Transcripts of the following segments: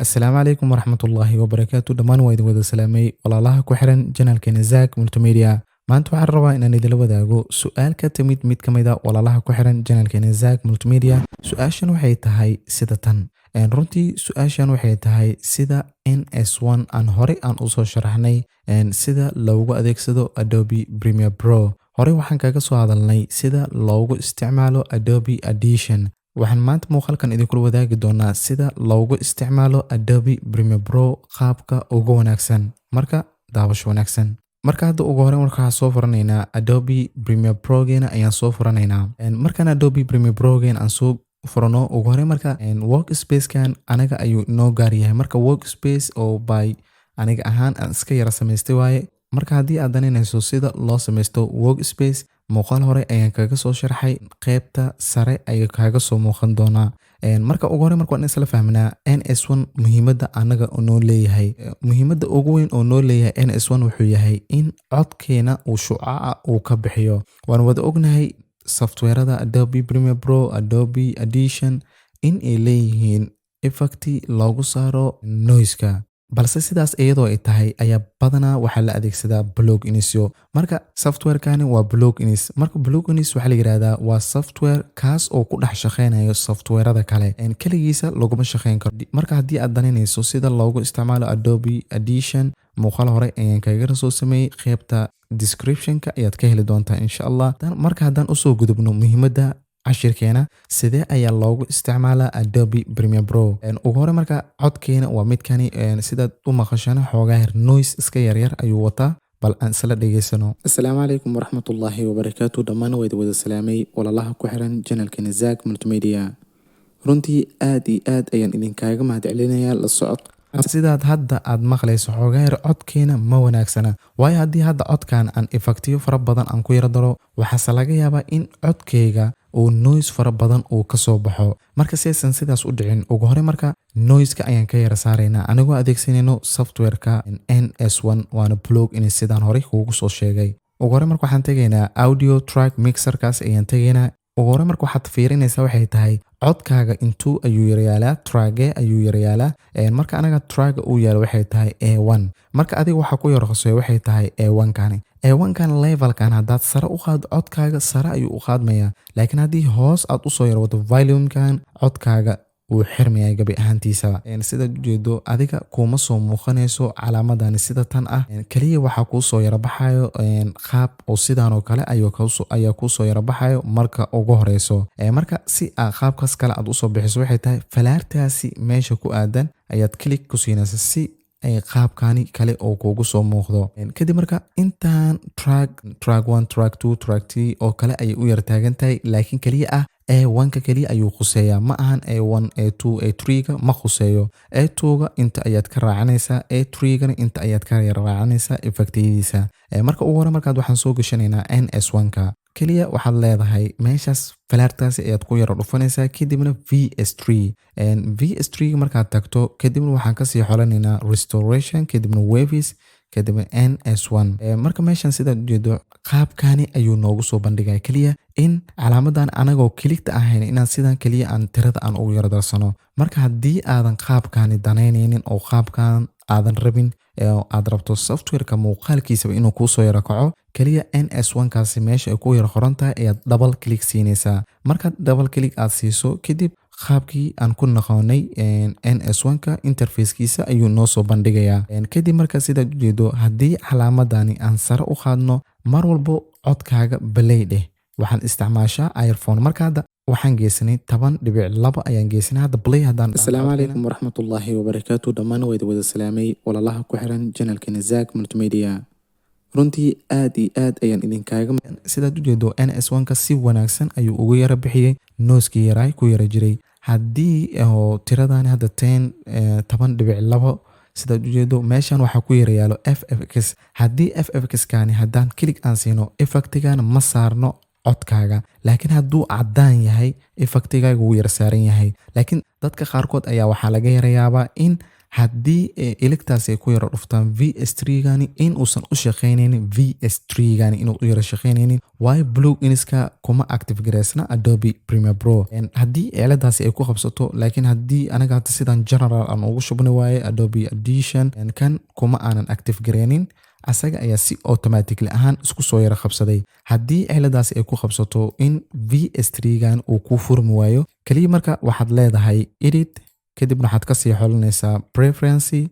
Asalaamu calaykum waraxmatullaahi wabarakaatu. Dhammaan waa idin wada salaamay walaalaha ku xiran channelkeena Zack Multimedia. Maanta waxaan rabaa inaan idinla wadaago su-aal ka timid mid ka mid a walaalaha ku xiran channelkeena Zack Multimedia. Su-aashan waxay tahay sida tan. Runtii su-aashan waxay tahay sida NS1 aan horey aan usoo sharaxnay sida loogu adeegsado Adobe Premiere Pro. Horey waxaan kaga soo hadalnay sida loogu isticmaalo Adobe Audition. Waxaan maanta muuqaalkan idinkula wadaagi doonaa sida loogu isticmaalo Adobe Premiere Pro qaabka ugu wanaagsan. Marka daawasho wanaagsan. Marka hadda ugu horreyn waxaan soo furanaynaa Adobe Premiere Pro-geena ayaan soo furanaynaa. Markaan Adobe Premiere Pro-geena aan soo furano, ugu horreyn marka workspace-kan anaga ayuu inoo gaar yahay. Marka workspace oo by aniga ahaan aan iska yara samaystay waaye. Marka haddii aad danaynayso sida loo samaysto workspace, muuqaal hore ayaan kaga soo sharxay, qaybta sare ayuu kaaga soo muuqan doonaa. Marka ugu horreyn marka waan isla fahmnaa NS1 muhiimadda anaga noo leeyahay. Muhiimadda ugu weyn oo noo leeyahay NS1 wuxuu yahay in codkeena uu shucaca uu ka bixiyo. Waan wada ognahay softwareada Adobe Premiere Pro, Adobe Audition in ay leeyihiin effect loogu saaro noise-ka. Balse sidaas iyadoo ay tahay ayaa badanaa waxaa la adeegsadaa plugins-yo. Marka software-kani waa plugins. Marka plugins waxaa la yiraahdaa waa software kaas oo ku dhex shaqeynayo software-ada kale. Kaligiisa laguma shaqeyn karo. Marka haddii aad danaynayso sida loogu isticmaalo Adobe Audition, muuqaal hore ayaan kaga soo sameeyey, qaybta description-ka ayaad ka heli doontaa insha Allah. Marka haddaan usoo gudubno muhiimadda cashirkeena, sidee ayaa loogu isticmaalaa Adobe Premiere Pro? Ugu hore marka codkeena waa midkani. Sidaad u maqashana xoogaa yar noise iska yaryar ayuu wataa. Bal aan isla dhegeysano. Asalaamu calaykum waraxmatullaahi wabarakaatu. Dhammaan waa idin wada salaamay walaalaha ku xiran channelkeena Zack Multimedia. Runtii aad iyo aad ayaan idinkaaga mahadcelinayaa la socod. Sidaad hadda aad maqlayso, xoogaa yar codkeena ma wanaagsana, waayo haddii hadda codkan aan effectiyo fara badan aan ku yara daro, waxaase laga yaabaa in codkayga uu noise fara badan uu kasoo baxo. Marka saysan sidaas u dhicin, ugu hore marka noiseka ayaan ka yara saaraynaa anigoo adeegsanayno softwareka NS1, waana plugin sidaan horey kuugu soo sheegay. Ugu hore marka waxaan tegaynaa audio track mixerkaas ayaan tegaynaa. Ugu hore marka waxaad fiirinaysaa waxay tahay codkaaga intuu ayuu yaryaalaa, trackgee ayuu yaryaalaa. Marka anaga trackga uu yaalo waxay tahay A1. Marka adiga waxaa ku yar hoseeya waxay tahay A1 kani. A1 kan levelkan haddaad sare u qaado, codkaaga sare ayuu u qaadmayaa, laakiin haddii hoos aad usoo yar wado volumekan, codkaaga wuu xirmayaa gabi ahaantiisaba. Sidaad ujeedo, adiga kuma soo muuqanayso calaamadani sida tan ah. Kaliya waxaa kuusoo yara baxayo qaab oo sidaan oo kale ayaa kuusoo yara baxayo marka ugu horeyso. Marka si aa qaabkaas kale aad usoo bixiso, waxay tahay falaartaasi meesha ku aadan ayaad click ku siinaysa si ay qaabkani kale oo kuugu soo muuqdo. Kadib marka intaan track, track one, track two, track three oo kale ayay u yara taagan tahay, laakiin kaliya ah A1-ka kaliya ayuu khuseeyaa. Ma ahan A1, A2, A3-ga ma khuseeyo. A2-ga inta ayaad ka raacanaysaa, A3-gana inta ayaad ka yara raacanaysaa effectyadiisa. Marka ugu hore markaad waxaan soo gashanaynaa NS1-ka. Kaliya waxaad leedahay meeshaas falaartaasi ayaad ku yara dhufanaysaa, kadibna VS3. VS3 markaad tagto, kadibna waxaan kasii xolanaynaa restoration, kadibna waves, kadibna NS1. Marka meeshan sidaad ujeedo qaabkani ayuu noogu soo bandhigaya. Keliya in calaamadan anagoo clickta ahayn inaan sidan keliya aan tirada aan ugu yara darsano. Marka haddii aadan qaabkani danaynaynin oo qaabkan aadan rabin, aad rabto softwareka muuqaalkiisaba inuu kuusoo yaro kaco, keliya NS1 kaasi meesha ay ku yara qoran tahay ayaad double click siinaysaa. Markaad double click aad siiso kadib, qaabkii aan ku naqoonay NS1-ka interfacekiisa ayuu noo soo bandhigayaa. Kadib marka sidaad ujeedo, haddii calaamadani aan sare u qaadno, mar walbo codkaaga play dheh. Waxaan isticmaashaa earphone. Marka hadda waxaan geysanay 10.2 ayaan geysanay. Hadda play haddaan. Asalaamu calaykum waraxmatullaahi wabarakaatu. Dhammaan waa idin wada salaamay walaalaha ku xiran channelkeena Zack Multimedia. Runtii aad iyo aad ayaan idinkaaga. Sidaad ujeedo, NS1-ka si wanaagsan ayuu ugu yara bixiyey noisekii yaraay ku yara jiray. Haddii oo tiradani hadda 10.2, sidaad ujeedo meeshan waxaa ku yara yaalo FFX. Haddii FFX kani haddaan click aan siino, effectigana ma saarno codkaaga, laakiin hadduu caddaan yahay, effectigaaga wuu yara saaran yahay. Laakiin dadka qaarkood ayaa waxaa laga yara yaabaa in Haddii iligtaasi ay ku yaro dhuftaan VS3-gani in uusan u shaqeyneynin, VS3-gani inuu u yaro shaqeyneynin, waayo pluginska kuma active gareysna Adobe Premiere Pro haddii ciladaasi ay ku qabsato. Laakiin haddii anaga hadda sidan general aan ugu shubni waaye, Adobe Audition kan kuma aanan active gareynin, asaga ayaa si automatically ahaan isku soo yaro qabsaday. Haddii ciladaasi ay ku qabsato in VS3-gan uu kuu furmi waayo, kaliya marka waxaad leedahay Edit, kadibna waxaad kasii xolanaysaa Preference,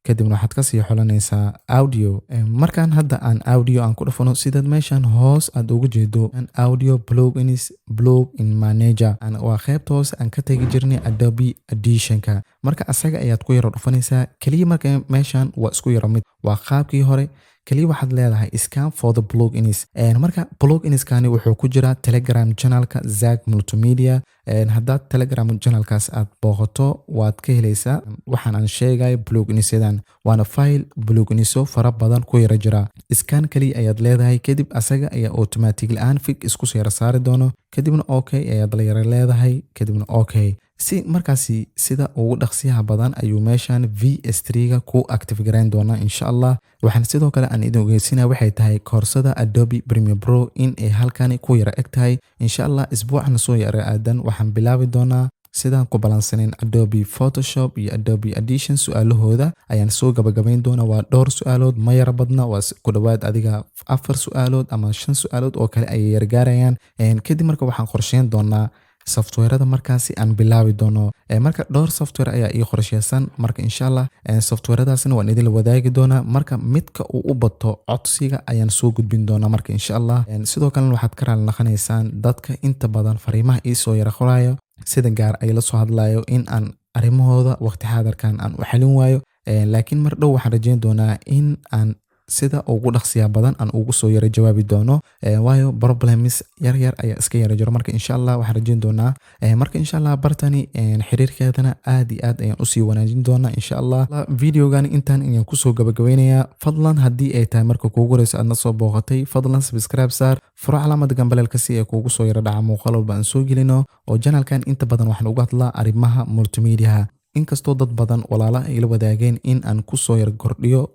kadibna waxaad kasii xolanaysaa Audio. Markaan hadda aan Audio aan ku dhufano, sidaad meeshan hoos aad uga jeedo, Audio Plugins, Plugin Manager waa qaybta hoose aan ka tegi jirnay Adobe Auditionka. Marka asaga ayaad ku yaro dhufanaysaa kaliya. Marka meeshan waa isku yaro mid, waa qaabkii hore. Kaliya waxaad leedahay Scan for the plugins. Marka pluginskani wuxuu ku jiraa Telegram channelka Zak Multimedia. Haddaad Telegram channelkaas aad booqato, waad ka helaysaa waxaan aan sheegayo pluginsadan, waana file pluginso fara badan ku yara jira. Scan kaliya ayaad leedahay, kadib asaga ayaa automatic la-aan fig isku soo yara saari doono. Kadibna Okay ayaad la yara leedahay, kadibna Okay. Si markaasi sida ugu dhaqsiyaha badan ayuu meeshan VS3-ga ku active garayn doonaa, insha Allah. Waxaan sidoo kale aan idin ogeysinaya waxay tahay koorsada Adobe Premiere Pro in ay halkani ku yara eg tahay. Insha Allah, isbuucana soo yara aadan waxaan bilaabi doonaa, sidaan ku balansaneyn, Adobe Photoshop iyo Adobe Audition. Su-aalahooda ayaan soo gabagabayn doonaa. Waa dhowr su-aalood, ma yara badna, waa ku dhowaad adiga afar su-aalood ama shan su-aalood oo kale ayay yara gaarayaan. Kadib marka waxaan qorsheyn doonaa softwarada markaasi aan bilaabi doono. Marka dhowr software ayaa ii qorsheysan. Marka insha Allah softwaradaasna waan idinla wadaagi doonaa. Marka midka uu u bato codsiga ayaan soo gudbin doonaa marka, insha Allah. Sidoo kalena waxaad ka raali naqanaysaan dadka inta badan fariimaha iisoo yara qorayo, sida gaar ay la soo hadlayo, in aan arrimahooda waqti xaadirkan aan u xalin waayo. Laakiin mar dhow waxaan rajeyn doonaa in aan sida ugu dhaqsiya badan aan ugu soo yara jawaabi doono, waayo problems yar yar ayaa iska yara jiro. Marka insha Allah waxaan rajeyn doonaa, marka insha Allah bartani xiriirkeedana aad iyo aad ayaan usii wanaajin doonaa, insha Allah. Videogan intaan ayaan kusoo gabagabeynayaa. Fadlan, haddii ay tahay marka kuugu horeyso aadna soo booqatay, fadlan subscribe saar, furo calaamada gambaleelka si ay kuugu soo yara dhaca muuqaal walba aan soo gelino. Oo channelkan inta badan waxaan uga hadlaa arrimaha multimediaha, inkastoo dad badan walaala ay la wadaageen in aan kusoo yar kordhiyo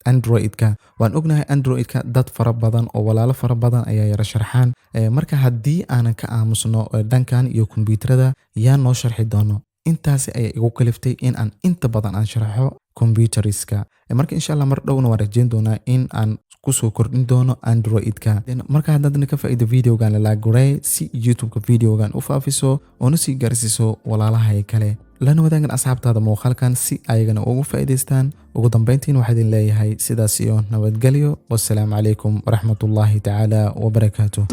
Android-ka. Waan ognahay Android-ka dad fara badan oo walaalo fara badan ayaa yara sharxaan. Marka haddii aanan ka aamusno dhankan iyo kombiyuutarada, yaa noo sharxi doono? Intaasi ayaa igu kaliftay in aan inta badan aan sharxo computeriska. Marka insha Allah mar dhowna waan rajeyn doonaa in aan kusoo kordhin doono Android-ka. Marka haddaadna ka faa'iido videogan, like garee si YouTube-ka videogan u faafiso oona sii gaarsiiso walaalahay kale, lana wadaagan asxaabtaada muuqaalkan si ayagana ugu faa'iidaystaan. Ugu dambeyntiin waxaa idin leeyahay sidaas iyo nabadgelyo. Wassalaamu calaykum waraxmatullaahi tacaala wabarakaatuh.